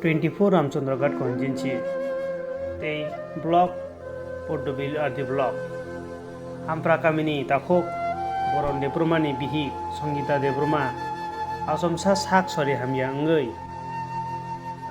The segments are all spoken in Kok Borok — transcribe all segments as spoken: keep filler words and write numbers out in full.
twenty-four Ramchandra Ghat constituency tei block Poddobil R D block. Ampra kamini takhuk Boron Debbarmani bihik Songita Debbarma achomsa sak sori hamya wngwi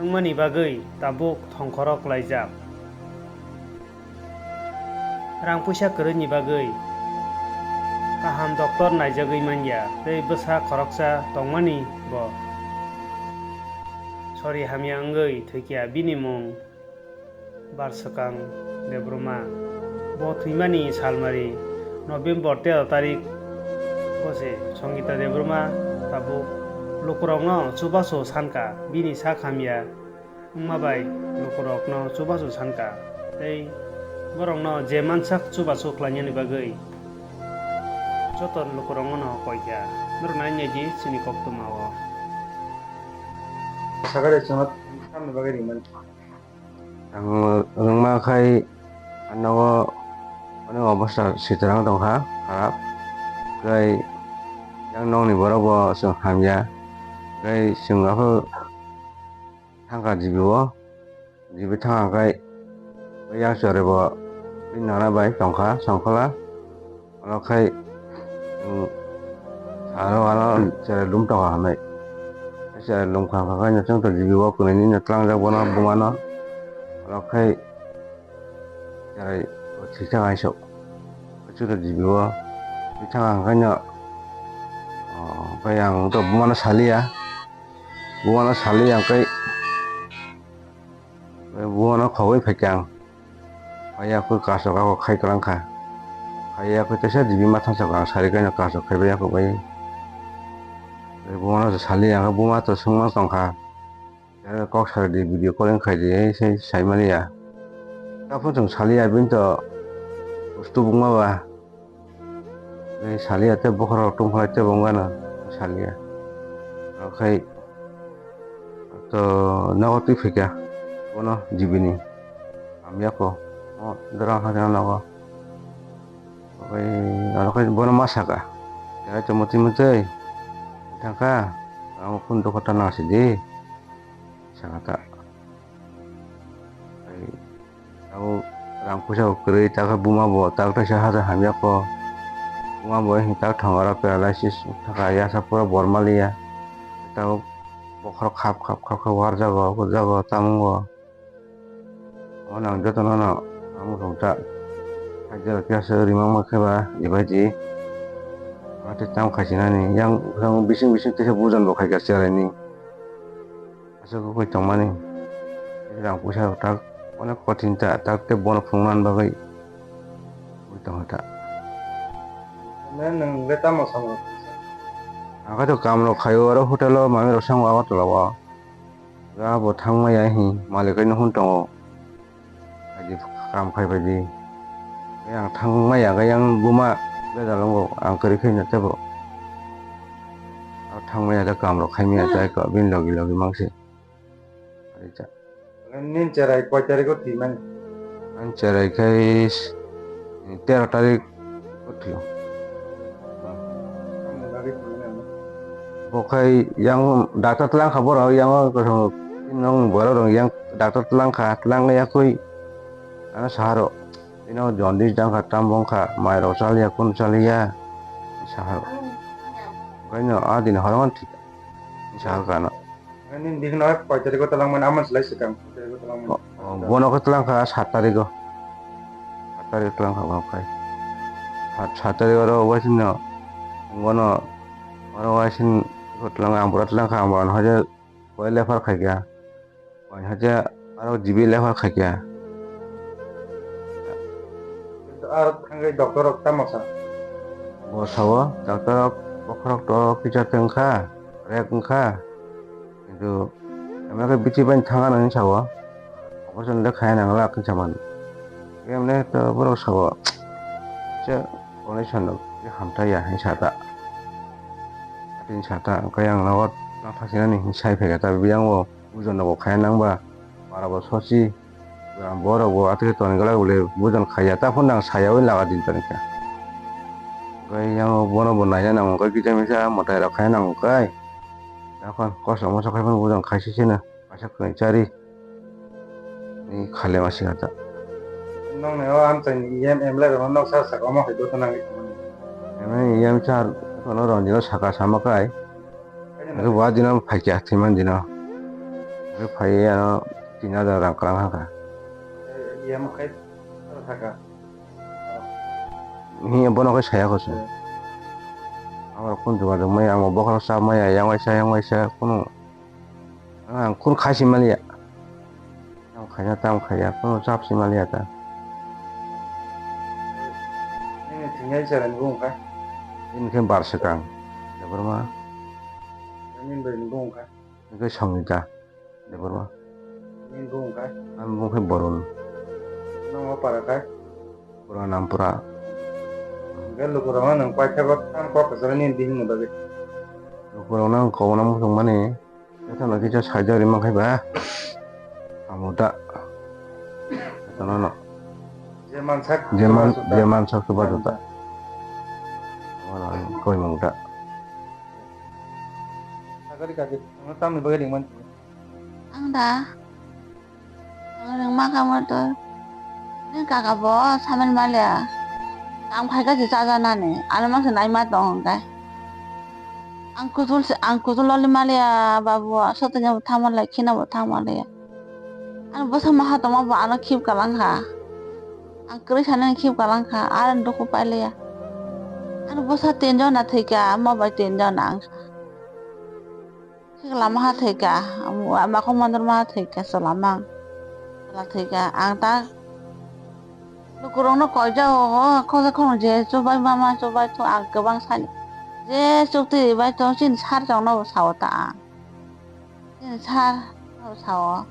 wngmani bagwi tabuk thongkhorok laijak. Rang puisa kwrwini bagwi kaham doctor naijagwi manya tei bwsa khoroksa tongmani bo sori hamya wngwi thwikya. Bini mung Barswkang Debbarma. Bo thwimani salmari November tero tarik o se Songita Debbarma tabuk lukurokno chubachu sankha, bini sak hamya wngma bai lukurokno chubachu sankha tei borokno je mansak chubachu khlainani bagwi joto lukurokno koikha. Norok nai naidi chini koktwma o. Sagare chwngno tamni bagwi rimani. Ang rwngma khai ano onek obostha sitrang tongkha, kharap. Tei yang nokni borok bo chwng hamya. Tei chwng aphuru thangkha G B o, G B thangkha khai yang chwrai bo bini nana bai tongkha Songkhola. Oro khai, um, salo ano cherai lum tongo hinwi. Cherai lum kha kha khai no chwng to G B o kwnwi ni no twlangjak bono buma no. Oro khai cherai bo thwi thang hai sok. Chwng to G B o thwi thang hai khai no, oh, khai ang to buma no saliya. Buma no saliya khai, buma no khogwi phaikha ang. Phaiya khe kasok ako khai kwlangkha. Phaiya khe teisa G B ma thangsa kwlwng sari kaino kasok khai bai ako bai. Buma no sali ang buma to swngno tongkha. Kok sari di video calling khai di ei sai sai mani ya. Taphuru chwng sali ya bini to bustu buma ba. Ei saliya tei bokhorok tongkha tei bo wngkha no saliya. Okhai to nogo twi phaikha bono G B ni hamya kho o dorang hakhe nogo. Okhai aro khai bono ma saka, "Kerai tongma twi mutwi thangkha, ang phone dokha ta nang sidi," saka ta. Abo rang puisa bo kwrwi, takhe buma bo tak taisa hajar hamya kho. Buma bo hini tak thong aro paralysis thaka yasa pura bor maliya. Tabuk bokhorok khap khap khap khap warjago, hukjago, tamungo. Omo nang jotono no ang muchung ta hakjak khe aswk rimang ma khe ba ebaidi. Ate tam khaisinani yang bising bising teisa bujon bo khaikha cheraini. Aswk wngwi tongmani rang puisa rok tak onek kothin ta, tak tei bono phunukna bagwi wngwi tongkha ta. Nwng le tamo samung? Ang khe to kam rok khaio, oro hotel o manwi rok sango Agartala o. Ga bo thang maya hi malik hai no hwn tongo. Kaji kam khai bai di. Yang thang maya ga yang buma beda longo ang kwrwi khai no tebo. Thang maya da kam rok khai maya da bini logi logi mangsi. Nin cherai koi tarikh o thwi mani? Ang cherai khai tero tarik o thwio. Bo khai yang doctor tlang kha borok, yang o nong borok rok yang doctor tlang kha, tlang ya khui ano saharo ino jaundice dang kha, tam bong kha, mai rok chaliya, kun chaliya saharo. Khai no a din horongo thik sahar kha no. Nini bihikno koi tarikh o twlangmani, amoni slai swkang koi tarikh o twlangmani? O, o, bono khe twlang kha sat tarikh o. Sat tarikh o twlang kha bono khai. Sat, sat tarikh oro waising no, bono, oro waising twlang, ang bura twlang kha, ang bura no haje koi lephar khai kha. Koi haje aro G B lephar khai kha. Aro thangwi doctor rok tamo sa? Bo sao, doctor rok bokhorok to kisa tong kha, rek wng kha. Kintu emang khe bithi bai thang ano hinwi sao, operation le khaya nang la hinwi samani. Emne to borok sao, se condition no khe hamthai ya hinwi sa ta. Atini sa ta, hwnkhe ang nogo tang thang sinani hinwi sai phaikha ta, biyang bo bujon nogo khaya nang ba, para bo sosi, borok bo atwkhe toni gwlak bole bujon khaya, ta phano ang sayaui laga din toni kha. Hwnkhe yang bono bo naina nango, hwnkhe kisa misa mwtai rok khaya nango khe, yakho kosom moso khai phano bujon khaisisino. Kaisa kwrwi chari. Ni khale ma singata. Nong ne o amchai ni E M M lai rok nok sa sa omo hai dota nang. Eme E M char kono ron dino saka sama kai. Ake wa dino phai kya thiman dino. Ake phai ano tin hajar rang krang haka. E M kai saka. Ni bono kai saya ko se. Amar kun juga de mai amo bokal sa mai yang waisa yang waisa kono. Ang khun khai si maliya. Tam khaina tam khaiya, kono chap si maliya ta. Nini thwngya chwraini bumung kha? Nini khe bar swkang, Debbarma. Nini bwrwini bumung kha? Nini khe Sangita, Debbarma. Nini bumung kha? Ani bumung khe Borun. Nang o para kha? Pura Nampura. Hwnkhe lukurokno nwng paithago tam kok kwcharo nini bihikni bagwi? Lukurokno ang kobona muchungmani. Jotono kisa saijak rimang khe ba. Amo da. Jotono no. Je mansak je man, chubachu ta. Je mansak chubachu ta. Amo no koi mang da. Sagari kaki, ano tamni bagwi ringmani. Ang da. Ang ringma kha motor. Nini kaka bo samen maliya. Ang phaikha se chajanani. Ano mangsa naima tong hwnkhe. Ang kuchul se, ang kuchul loli maliya babu. Sotoni bo thangma lai, khina bo thangma liya. Ano bwsa maha tongma bo ano khip kalang kha. Ang kwrwi sanani khip kalang kha. Ano dukhu pailiya. Ano bwsa tinjon na thwikha, mo bai tinjon ang. Sikla maha thwikha, makhok mandar maha thwikha, chwla mang. Chwla thwikha, ang ta lukurokno koijao, o khoksa khorang je chubai mama chubai tho, ang kwbang sani. Je chukti ribai tho, chini sar chongno bo sao ta ang. Chini sar no sao.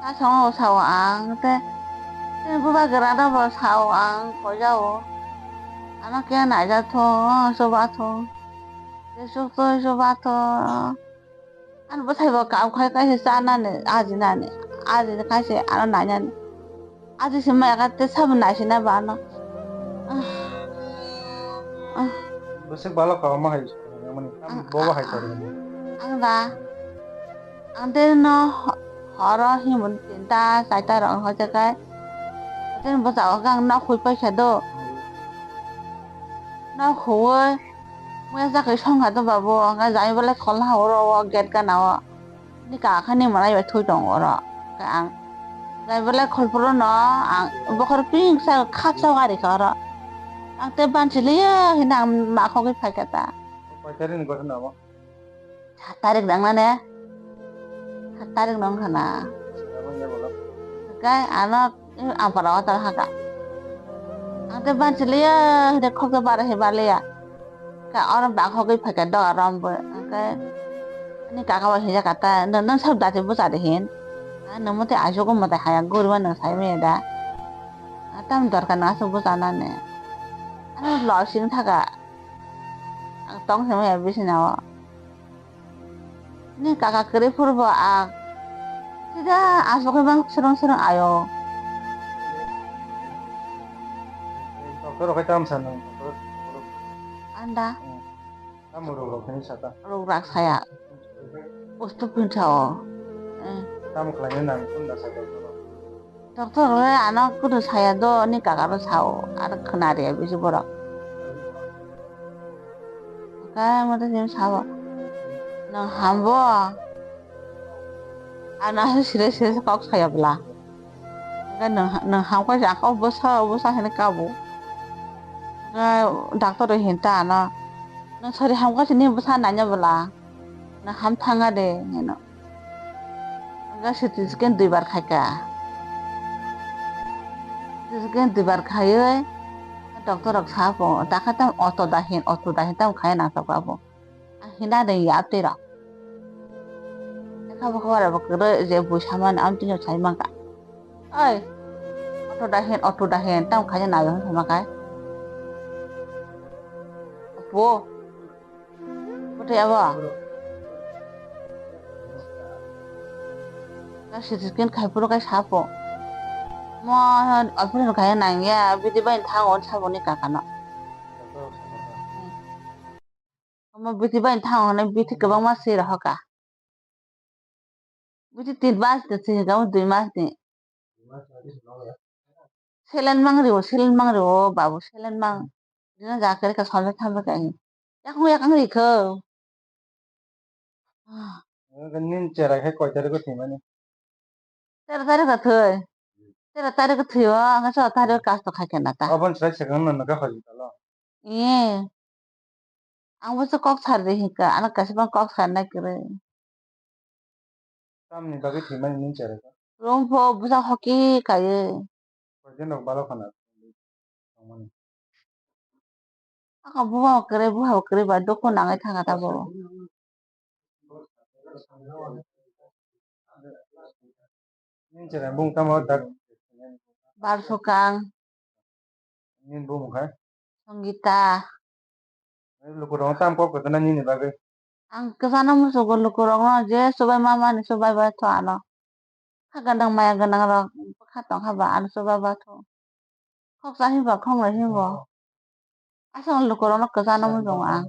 Sasongo sao ang te, tei bubagra rok bo sao ang koijao. Ano khe naijak tho, chuba tho. Jesuk tho, chuba tho. Ano bwsai bo kau khai kaisa chanani, ajinani, ajini kaisa ano nainani. Aji se maya kha tei sabo naisina ba ano. Ah. Ah. Bwswk balo kha omo hai mani. Ang, bobo hai ang, tori. Ang da. Ang tei no ho-, horo himon tinta, chaita rok hoite kai. Tei bwsa o khe ang nok hui paisa do. Nok huwi, muya chakhwi songkha do babu, ang jai belai kholna ha oro o gate gana o. Ni kaka ni mwnai bai thui tongo oro. Khe ang jai belai kholphuru no ang bokhor pink sa khapsa gari kha oro. Ang tei bansi liya hina ang ma khogwi phaikha ta. Koi tarik ni gotha namo? Sat tarik nang nane. Sat tarik nang khana. Sira bang ya bolok. Kai ano Ampara o tal haka. Ang tei bansi liya, hide khok tei bara he baliya. Ka oro bak hogwi phaikha doga rom bo. Ang khe ani kaka bai hinjak kha ta, "Nang, nang sab dati bwsa de hin. Ang nang mote aisuk mote haya guriba nang sai maya da. Ang tam dorkar nang asuk bwsa nani." Ano losing thaka. Ang tong se maya bisina o. Ni kaka kwrwi phuru bo ang sida aswk khe bang swrwng swrwng ayo. Doctor rok khe tamo sa nang? Anda. Hmm. Tamo rok rok khe sa ta? Rok rak saya. Ustu pinsa o. Eh. Tamo khlai nang kunda sa doctor rok? Doctor rok ano kudu saya do, ni kaka ro sao, aro khna ria bisi borok. Khe mothe simi sao, "Nwng hambo?" Ano aswk sire sire kok saya bwla. Khe nwng, nwng ham khe ja khe bwsa, bwsa hinwi kabo. Khe doctor rok hinta ano, "Nwng sori ham khe sini bwsa nanya bwla, nwng ham thanga de," hino. Hwnkhe C T scan duibar khaikha. C T scan duibar khaiwi doctor rok sa pho, dakha tam auto da hin, auto da hin tam khai nang tokha pho. Ang hina de ya twi rok. Lekha bo khobor bo kwrwi je bui samani amtwino sai mankha. Oi, auto da hin, auto da hin tam khai nang tokha kai. Apo. Bwtwi abo? Ka C T scan khai phuru kai sapo. Mo operation khai nangya, bidi bai thango sabo ni kaka no. Omo bidi bai thango hwnwi bithi kwbangma swi rohoka. Buji tin mas de se ga dui mas ni. Selen mang rio, selen mang rio, babu selen mang. Dina ja kere ka sonja thamja ka. Yakung yakang ri kho. Nin chera khe koi tarik o thwimani? Tera tarik o thwi. Tera tarik o thwi o, ang sa tarik o kasto khai khe na ta. Obon sai sekang no nokha hospital o. Iye. Ang bo se kok sar de hinka, ano kaisa bang kok sar nai kwrwi. Tamni bagwi thwimani nin chera khe? Room pho bwsa hoki kaiwi. Koi din rok balo khana. Aka buha kwrwi, buha kwrwi ba dukhu nangwi thanga ta bo. Nin chera bung tamo dak? Bar Sukang. Nin bumung khai? Songita. Lukurok tam kok kwtana nini bagwi? Ang kwchano musugo lukurokno je chubai ma mani chubai ba tho ano. Kha gwnang maya gwnang rok bwkha tongkha ba ano chubai ba tho. Khoksa hinba khonglai hinbo. Aswk lukurokno kwchano muchungo ang.